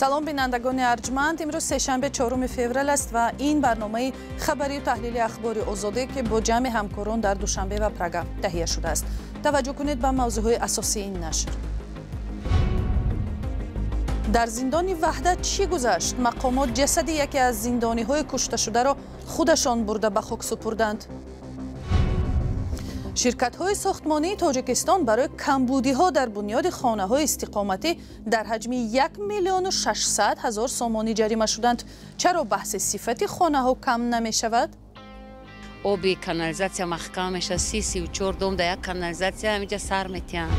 Салом, бинандагони арҷманд. Имрӯз сешанбе, 4 феврал аст ва ин барномаи хабарию таҳлили Ахбори Озодӣ, ки бо ҷамъи ҳамкорон дар Душанбе ва Прага таҳия шудааст. Таваҷҷӯҳ кунед ба мавзӯъҳои асосии ин нашр. Дар зиндони Ваҳдат чӣ гузашт? Мақомот ҷасади яке аз зиндониҳои кушташударо худашон бурда ба хок супурданд. Ширкатҳои сохтмонии Тоҷикистон барои камбудиҳо дар бунёди хонаҳои истиқоматӣ дар ҳаҷми 1 600 000 сомонӣ ҷарима шуданд. Чаро баҳси сифати хонаҳо кам намешавад? Оби канализатсия маҳкам мешавад. 30-34 дом дар як канализатсия ҳаминҷа сар метиҳанд.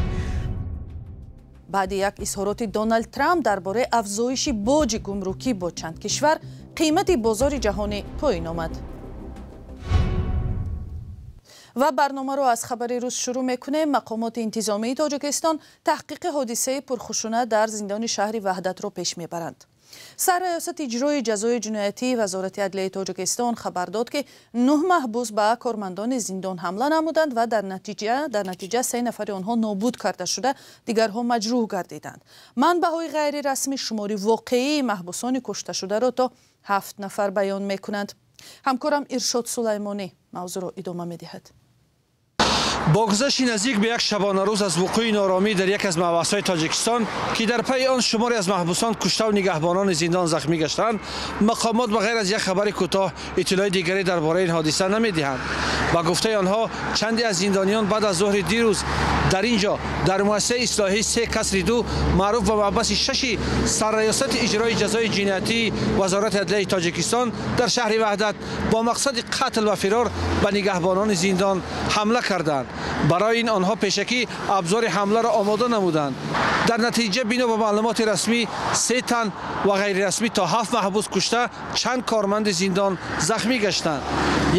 Баъди як изҳороти Доналд Трамп дар бораи афзоиши боҷи гумрукӣ бо чанд кишвар, қимати бозори ҷаҳонӣ поин омад. Ва барномаро аз хабари рӯз шурӯъ мекунем. Мақомоти интизомии Тоҷикистон таҳқиқи ҳодисаи пурхушунат дар зиндони шаҳри Ваҳдатро пеш мебаранд. Сарраёсати иҷрои ҷазои ҷиноятии Вазорати адлияи Тоҷикистон хабар дод, ки нӯҳ маҳбус ба кормандони зиндон ҳамла намуданд ва дар натиҷа се нафари онҳо нобуд карда шуда, дигарҳо маҷрӯҳ гардиданд. Манбаъҳои ғайрирасмӣ шумори воқеии маҳбусони кушташударо то ҳафт нафар баён мекунанд. Ҳамкорам Иршод Сулаймонӣ мавзӯъро идома медиҳад. Бо гузашти наздик ба як шабонарӯз аз вуқӯи нооромӣ дар яке аз маҳбасҳои Тоҷикистон, ки дар пайи он шуморе аз маҳбусон куштаву нигаҳбонони зиндон захмӣ гаштанд, мақомот ба ғайр аз як хабари кӯтоҳ иттилои дигаре дар бораи ин ҳодиса намедиҳанд. Ба гуфтаи онҳо, чанде аз зиндониён баъд аз зуҳри дирӯз дар ин ҷо, дар муассисаи ислоҳии 3-2, маъруф ба маҳбаси шаши Сарраёсати иҷрои ҷазои ҷиноятии Вазорати адлияи Тоҷикистон дар шаҳри Ваҳдат, бо мақсади қатл ва фирор ба нигаҳбонони зиндон ҳамла карданд. Барои ин онҳо пешакӣ абзори ҳамларо омода намуданд. Дар натиҷа, бино ба маълумоти расмӣ, се тан ва ғайрирасмӣ то ҳафт маҳбус кушта, чанд корманди зиндон захмӣ гаштанд.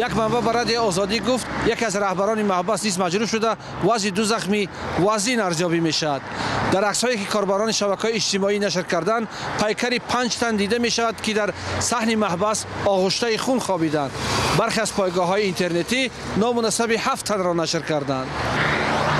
Як манбаъ ба Радиои Озодӣ гуфт, яке аз раҳбарони маҳбас низ маҷрӯҳ шуда, вазъи ду захмӣ вазнин арзёбӣ мешавад. Дар аксҳое, ки корбарони шабакаҳои иҷтимоӣ нашр карданд, пайкари панҷ тан дида мешавад, ки дар саҳни маҳбас оғуштаи хун хобиданд. Бархе аз пойгоҳҳои интернетӣ ному насаби ҳафт танро нашр карданд.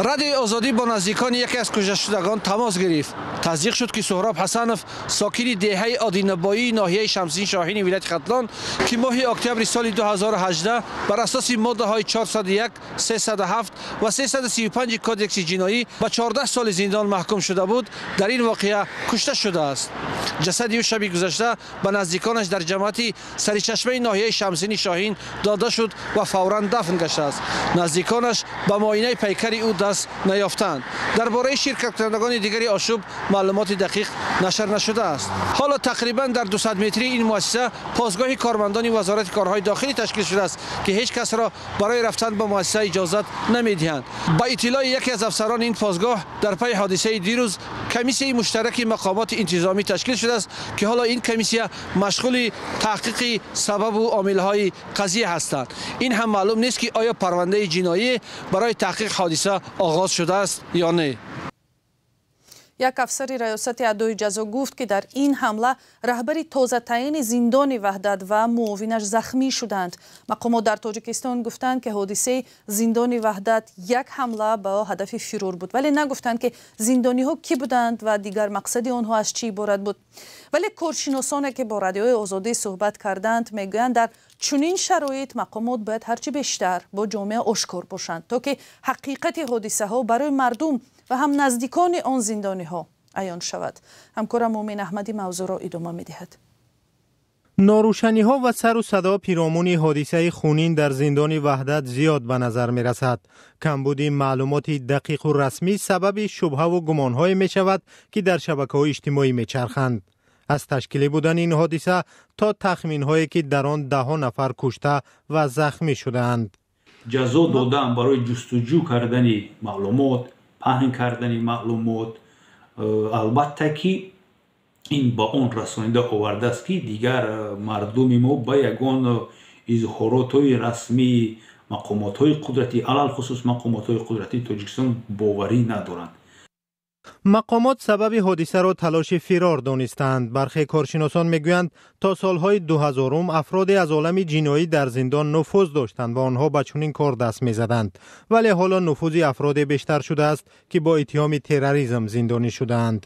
Радиои Озодӣ бо наздикони яке аз кушташудагон тамос гирифт. Тасдиқ шуд, ки Суҳроб Ҳасанов, сокини деҳаи Одинабоии ноҳияи Шамсиддин Шоҳини вилояти Хатлон, ки моҳи октябри соли 2018 бар асоси моддаҳои 401, 307 ва 335 Кодекси ҷиноӣ ба 14 соли зиндон маҳкум шуда буд, дар ин воқеа кушта шудааст. Ҷасади ӯ шаби гузашта ба наздиконаш дар ҷамоати Саричашмаи ноҳияи Шамсиддини Шоҳин дода шуд ва фавран дафн гаштааст. Наздиконаш ба муоинаи пайкари ӯ даст наёфтанд. Дар бораи ширкаткунандагони дигари ошӯб маълумоти дақиқ нашр нашудааст. Ҳоло тақрибан дар 200 метрии ин муассиса посгоҳи кормандони Вазорати корҳои дохилӣ ташкил шудааст, ки ҳеҷ касро барои рафтан ба муассиса иҷозат намедиҳанд. Ба иттилои яке аз афсарони ин посгоҳ, дар пайи ҳодисаи дирӯз комиссияи муштараки мақомоти интизомӣ ташкил шудааст, ки ҳоло ин комиссия машғули таҳқиқи сабабу омилҳои қазия ҳастанд. Ин ҳам маълум нест, ки оё парвандаи ҷиноӣ барои таҳқиқи ҳодиса оғоз шудааст ё не. Як афсари раёсати адои ҷазо гуфт, ки дар ин ҳамла раҳбари тозатаъини зиндони Ваҳдат ва муовинаш захмӣ шуданд. Мақомот дар Тоҷикистон гуфтанд, ки ҳодисаи зиндони Ваҳдат як ҳамла ба ҳадафи фирор буд, вале нагуфтанд, ки зиндониҳо кӣ буданд ва дигар мақсади онҳо аз чӣ иборат буд. Вале коршиносоне, ки бо Радиои Озодӣ суҳбат карданд, мегӯянд, дар чунин шароит мақомот бояд ҳарчи бештар бо ҷомеа ошкор бошанд, то ки ҳақиқати ҳодисаҳо барои мардум ва ҳам наздикони он зиндониҳо аён шавад. Ҳамкорам Муъмин Аҳмадӣ мавзӯъро идома медиҳад. Норӯшаниҳо ва сару садо пиромуни ҳодисаи хунин дар зиндони Ваҳдат зиёд ба назар мерасад. Камбуди маълумоти дақиқу расмӣ сабаби шубҳаву гумонҳое мешавад, ки дар шабакаҳои иҷтимоӣ мечарханд, аз ташкилӣ будани ин ҳодиса то тахминҳое, ки дар он даҳҳо нафар кушта ва захмӣ шудаанд. Ҷазо додан барои ҷустуҷӯ кардани маълумот, паҳн кардани маълумот, албатта ки ин ба он расонида овардааст, ки дигар мардуми мо ба ягон изҳоротҳои расмии мақомотҳои қудратӣ, алалхусус мақомотҳои қудратии Тоҷикистон, боварӣ надоранд. Мақомот сабаби ҳодисаро талоши фирор донистаанд. Бархе коршиносон мегӯянд, то солҳои 2000-ум афроде аз олами ҷиноӣ дар зиндон нуфуз доштанд ва онҳо ба чунин кор даст мезаданд, вале ҳоло нуфузи афроде бештар шудааст, ки бо иттиҳоми терроризм зиндонӣ шудаанд.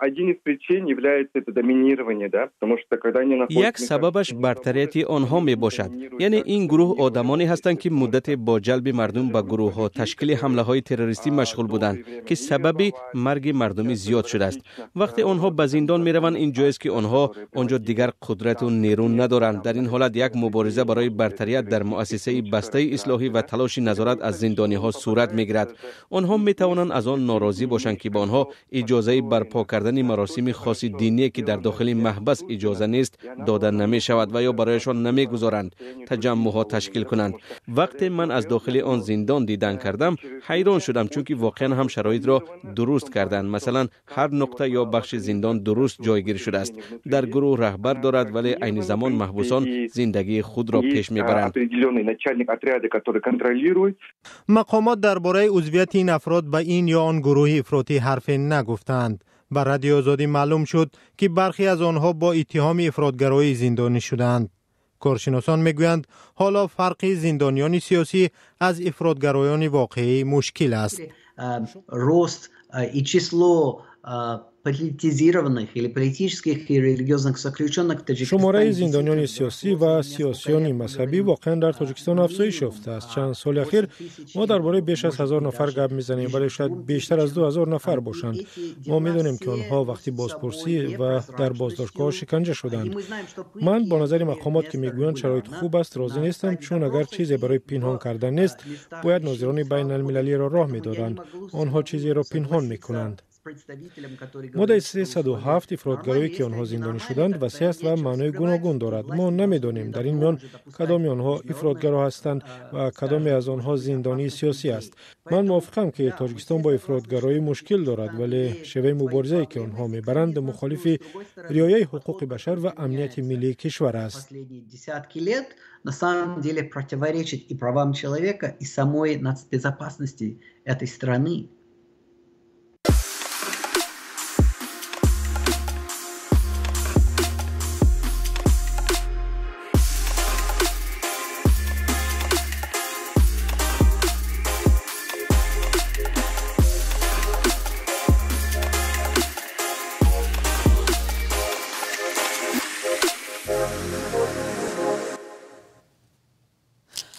Один из причин является это доминирование, да, потому что когда они находятся. Як сабабаш бартарияти онҳо мебошад. Яъне ин гурӯҳ одамоне ҳастанд, ки муддате бо ҷалби мардум ба гурӯҳҳо, ташкили ҳамлаҳои террористӣ машғул буданд, ки сабаби марги мардуми зиёд шудааст. Вақте онҳо ба зиндон мераванд, ин ҷоест, ки онҳо он ҷо дигар қудрату нерӯ надоранд. Дар ин ҳолат як мубориза барои бартарият дар муассисаи бастаи ислоҳӣ ва талоши назорат аз зиндониҳо сурат мегирад. Онҳо метавонанд аз он норозӣ бошанд, ки ба онҳо иҷозаи барпо кардани маросими хоси диние, ки дар дохили маҳбас иҷоза нест, дода намешавад ва ё барояшон намегузоранд таҷаммуъҳо ташкил кунанд. Вақте ман аз дохили он зиндон дидан кардам, ҳайрон шудам, чунки воқеан ҳам шароитро дуруст карданд. Масалан, ҳар нуқта ё бахши зиндон дуруст ҷойгир шудааст. Дар гурӯҳ раҳбар дорад, вале айни замон маҳбусон зиндагии худро пеш мебаранд. Мақомот дар бораи узвияти ин афрод ба ин ё он гурӯҳи ифротӣ ҳарфе нагуфтаанд. Ба Радиои Озодӣ маълум шуд, ки бархе аз онҳо бо иттиҳоми ифротгароӣ зиндонӣ шудаанд. Коршиносон мегӯянд, ҳоло фарқи зиндониёни сиёсӣ аз ифротгароёни воқеӣ мушкил аст. Рост и число политизированных или политических и религиозных заключенных в Таджикистане. Шумораи зиндониёни сиёсӣ ва сиёсиёни мазҳабӣ воқеан дар Тоҷикистон афзоиш ёфтааст. Чанд соли ахир мо дар бораи беш аз 1000 нафар гап мезанем, вале шояд бештар аз 2000 нафар бошанд. Мо медонем, ки онҳо вақти бозпурсӣ ва дар боздоштгоҳ шиканҷа шуданд. Ман бо назари мақомот, ки мегӯянд шароит хуб аст, розӣ нестам, чун агар чизе барои пинҳон кардан нест, бояд нозирони байналмилалиро роҳ медоданд. Онҳо чизеро пинҳон мекунанд. Моддаи 307 ифротгароӣ, ки онҳо зиндонӣ шуданд, васеъ аст ва маънои гуногун дорад. Мо намедонем, дар ин миён кадоми онҳо ифротгаро ҳастанд ва кадоме аз онҳо зиндонии сиёсӣ аст. Ман мувофиқам, ки Тоҷикистон бо ифротгароӣ мушкил дорад, вале шеваи муборизае, ки онҳо мебаранд, мухолифи риояи ҳуқуқи башар ва амнияти миллии кишвар аст. На самом деле противоречит и правам человека, и самой нацбезопасности этой страны.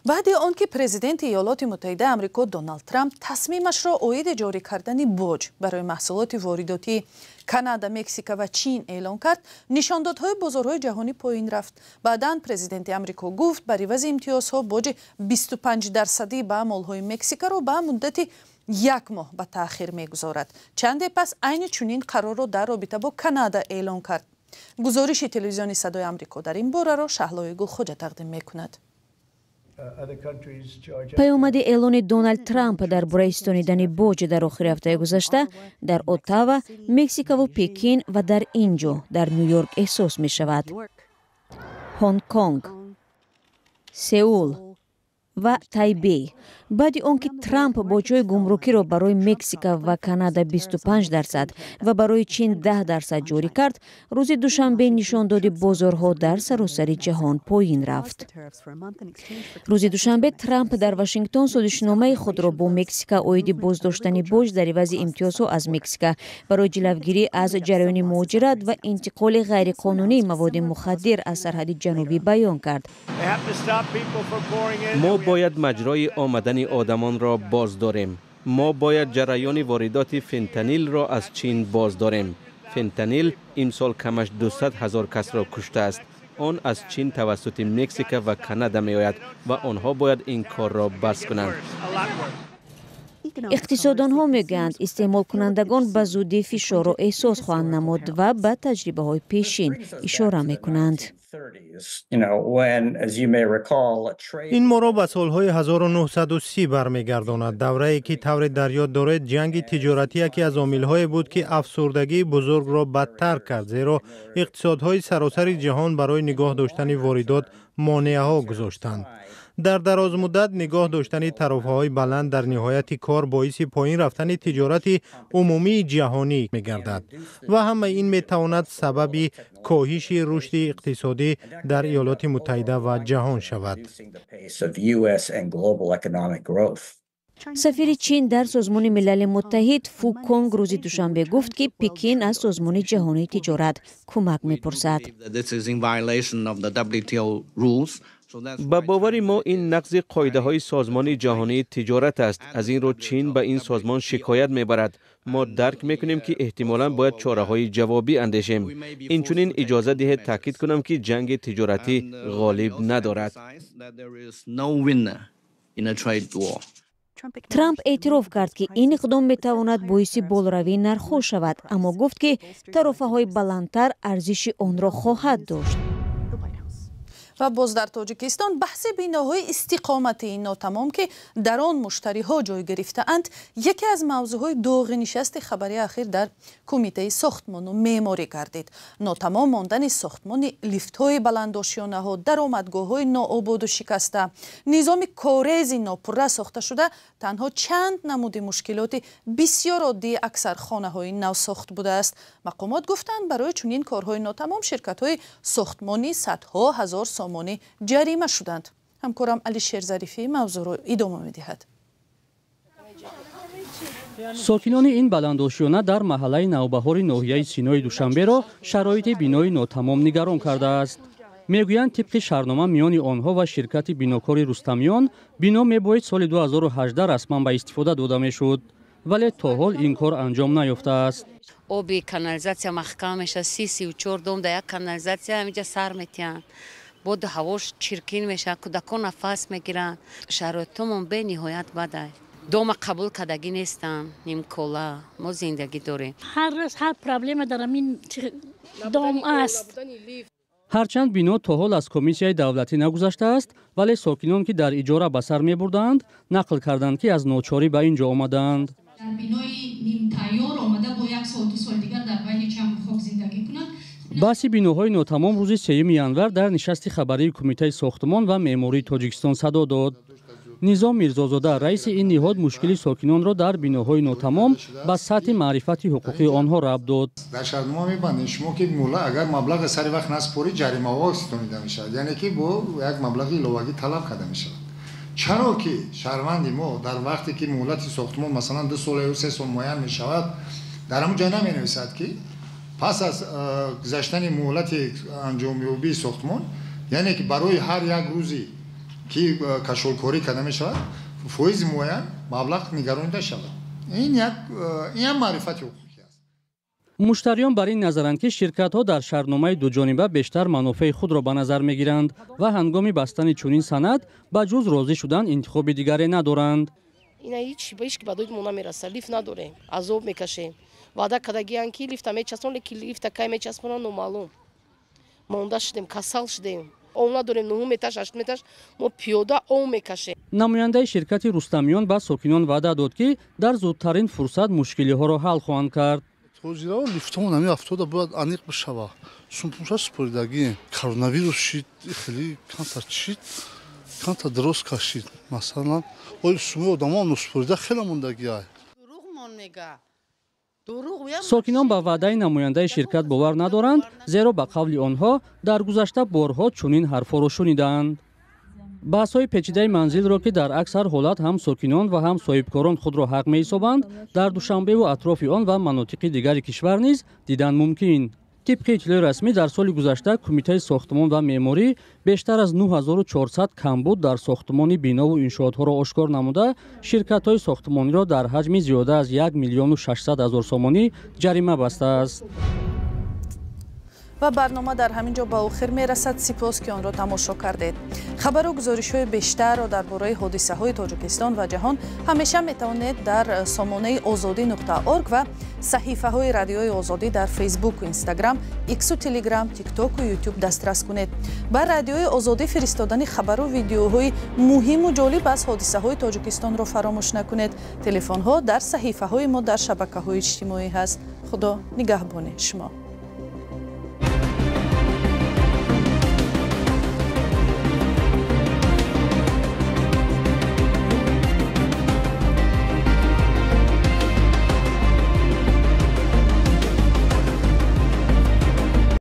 Баъди он ки президенти Иёлоти Муттаҳидаи Амрико Доналд Трамп тасмимашро оиди ҷорӣ кардани боҷ барои маҳсулоти воридотии Канада, Мексика ва Чин эълон кард, нишондодҳои бозорҳои ҷаҳонӣ поин рафт. Баъдан президенти Амрико гуфт, бар ивази имтиёзҳо боҷи 25-дарсадӣ ба молҳои Мексикаро ба муддати як моҳ ба таъхир мегузорад. Чанде пас айни чунин қарорро дар робита бо Канада эълон кард. Гузориши телевизиони Садои Амрико дар ин бораро Шаҳлои Гулхоҷа тақдим мекунад. Паёмади эълони Доналд Трамп дар бораи ситонидани боҷ дар охири ҳафтаи гузашта дар Оттава, Мексикаву Пекин ва дар ин ҷо дар Ню-Йорк эҳсос мешавад. Ҳонконг, Сеул ва Тайбей. Баъди он ки Трамп боҷҳои гумрукиро барои Мексика ва Канада 25% ва барои Чин 10% ҷорӣ кард, рӯзи душанбе нишондоди бозорҳо дар саросари ҷаҳон поин рафт. Рӯзи душанбе Трамп дар Вашингтон созишномаи худро бо Мексика оиди боздоштани боҷ дар ивази имтиёзҳо аз Мексика барои ҷилавгирӣ аз ҷараёни муҳоҷират ва интиқоли ғайриқонунии маводи мухаддир аз сарҳади ҷанубӣ баён кард. Мо бояд маҷрои омадани одамонро боз дорем. Мо бояд ҷараёни воридоти фентанилро аз Чин боз дорем. Фентанил имсол камаш 200 ҳазор касро куштааст. Он аз Чин тавассути Мексика ва Канада меояд ва онҳо бояд ин корро бас кунанд. Иқтисодонҳо мегӯянд, истеъмолкунандагон ба зудӣ фишорро эҳсос хоҳанд намуд ва ба таҷрибаҳои пешин ишора мекунанд. Ин моро ба солҳои 1930 бармегардонад, даврае ки тавре дар ёд доред, ҷанги тиҷоратӣ яке аз омилҳое буд, ки афсурдагии бузургро бадтар кард, зеро иқтисодҳои саросари ҷаҳон барои нигоҳ доштани воридот монеаҳо гузоштанд. Дар дарозмуддат нигоҳ доштани тарофаҳои баланд дар ниҳояти кор боиси поин рафтани тиҷорати умумии ҷаҳонӣ мегардад ва ҳамаи ин метавонад сабаби коҳиши рушди иқтисодӣ дар Иёлоти Муттаҳида ва ҷаҳон шавад. Сафири Чин дар Созмони Милали Муттаҳид Фу Конг рӯзи душанбе гуфт, ки Пекин аз Созмони Ҷаҳонии Тиҷорат кӯмак мепурсад. Ба бовари мо ин нақзи қоидаҳои Созмони Ҷаҳонии Тиҷорат аст. Аз ин рӯ Чин ба ин созмон шикоят мебарад. Мо дарк мекунем, ки эҳтимолан бояд чораҳои ҷавобӣ андешем. Инчунин иҷоза диҳед таъкид кунам, ки ҷанги тиҷоратӣ ғолиб надорад. Трамп эътироф кард, ки ин иқдом метавонад боиси болоравии нархҳо шавад, аммо гуфт, ки тарофаҳои баландтар арзиши онро хоҳад дошт. Ва боз дар Тоҷикистон баҳси биноҳои истиқоматии нотамом, ки дар он муштариҳо ҷой гирифтаанд, яке аз мавзӯъҳои доғи нишасти хабари ахир дар Кумитаи сохтмону меъморӣ гардид. Нотамом мондани сохтмони лифтҳои баландошёнаҳо, даромадгоҳҳои ноободу шикаста, низоми корези нопурра сохта шуда танҳо чанд намуди мушкилоти бисёр оддии аксар хонаҳои навсохт будааст. Мақомот гуфтанд, барои чунин корҳои нотамом ширкатҳои сохтмонӣ садҳо ҳазор сомонӣ ҷарима шуданд. Ҳамкорам Алишер Зарифӣ мавзӯъро идома медиҳад. Сокинони ин баландошёна дар маҳаллаи Навбаҳори ноҳияи Синои Душанберо шароити бинои нотамом нигарон кардааст. Мегӯянд, тибқи шартнома миёни онҳо ва ширкати бинокори Рустамиён бино мебоид соли 2018 расман ба истифода дода мешуд, вале то ҳол ин кор анҷом наёфтааст. Оби канализатсия маҳкам мешавад, 34 дом дар як канализатсия ҳаминҷа сар метиҳанд. Боду ҳавош чиркин мешавад, кӯдакон нафас мегиранд. Шароитомон бениҳоят бад аст. Дома қабул кардагӣ нестанд, нимкола мо зиндагӣ дорем. Ҳар рӯз ҳар проблема дар ҳамин дом аст. Ҳарчанд бино то ҳол аз комиссияи давлатӣ нагузаштааст, вале сокинон, ки дар иҷора ба сар мебурдаанд, нақл карданд, ки аз ночорӣ ба ин ҷо омадаанд. Дар бинои нимтайёр омада бо як сол ду соли дигар дар байни чангу хок зиндагӣ кунанд. Баҳси биноҳои нотамом рӯзи 3 январ дар нишасти хабарии Кумитаи сохтмон ва меъмории Тоҷикистон садо дод. Низом Мирзозода, раиси ин ниҳод, мушкили сокинонро дар биноҳои нотамом ба сатҳи маърифати ҳуқуқии онҳо рабт дод. Дар шартнома мебандем шумо, ки агар маблағи сари вақт насупорӣ, ҷаримаҳо ситонида мешавад, яъне ки бо як маблағи иловагӣ талаб карда мешавад. Чаро ки шаҳрванди мо дар вақте ки муҳлати сохтмон масалан 2 сол ё 3 сол муайян мешавад, дар ҳамон ҷой наменависад, ки пас аз гузаштани муҳлати анҷомёбии сохтмон, яъне ки барои ҳар як рӯзи ки кашолкорӣ карда мешавад, фоизи муайян маблағ нигаронида шавад. Ин ҳам маърифати ҳуқуқӣ аст. Муштариён бар ин назаранд, ки ширкатҳо дар шартномаи дуҷониба бештар манофеи худро ба назар мегиранд ва ҳангоми бастани чунин санад ба ҷуз розӣ шудан интихоби дигаре надоранд. Ина ҳеч ки ба доди мо намерасад, лифт надорем, азоб мекашем. Ваъда кардагиянд, ки лифта мечаспонанд, лекин лифта кай мечаспонанд номаълум. Монда шудем, касал шудем. Об надорем, 9 этаж, 8 этаж, мо пиёда об мекашем. Намояндаи ширкати Рустамиён ба сокинон ваъда дод, ки дар зудтарин фурсат мушкилиҳоро ҳал хоҳанд кард. Ҳозирао лифтомон ҳамин ҳафтода бояд аниқ бишава. Сумпумша супоридагӣ. Коронавирус шид, хеле камтар чид, камтар дароз кашид. Масалан, ои сумои одамон носупорида хеле мондагиай. Дурӯғмон мега. Сокинон ба ваъдаи намояндаи ширкат бовар надоранд, зеро ба қавли онҳо дар гузашта борҳо чунин ҳарфҳоро шунидаанд. Баҳсҳои печидаи манзилро, ки дар аксар ҳолат ҳам сокинон ва ҳам соҳибкорон худро ҳақ меҳисобанд, дар Душанбеву атрофи он ва манотиқи дигари кишвар низ дидан мумкин. Тибқи иттилои расмӣ, дар соли гузашта Кумитаи сохтмон ва меъморӣ бештар аз 9400 камбуд дар сохтмони бинову иншоотҳоро ошкор намуда, ширкатҳои сохтмониро дар ҳаҷми зиёда аз 1 600 000 сомонӣ ҷарима бастааст. Ва барнома дар ҳамин ҷо ба охир мерасад. Сипос, ки онро тамошо кардед. Хабару гузоришҳои бештарро дар бораи ҳодисаҳои Тоҷикистон ва ҷаҳон ҳамеша метавонед дар сомонаи озодӣ.орг ва саҳифаҳои Радиои Озодӣ дар Фейсбуку Инстаграм, Иксу Телеграм, Тиктоку Ютуб дастрас кунед. Ба Радиои Озодӣ фиристодани хабару видеоҳои муҳиму ҷолиб аз ҳодисаҳои Тоҷикистонро фаромӯш накунед. Телефонҳо дар саҳифаҳои мо дар шабакаҳои иҷтимоӣ ҳаст. Худо нигаҳбони шумо.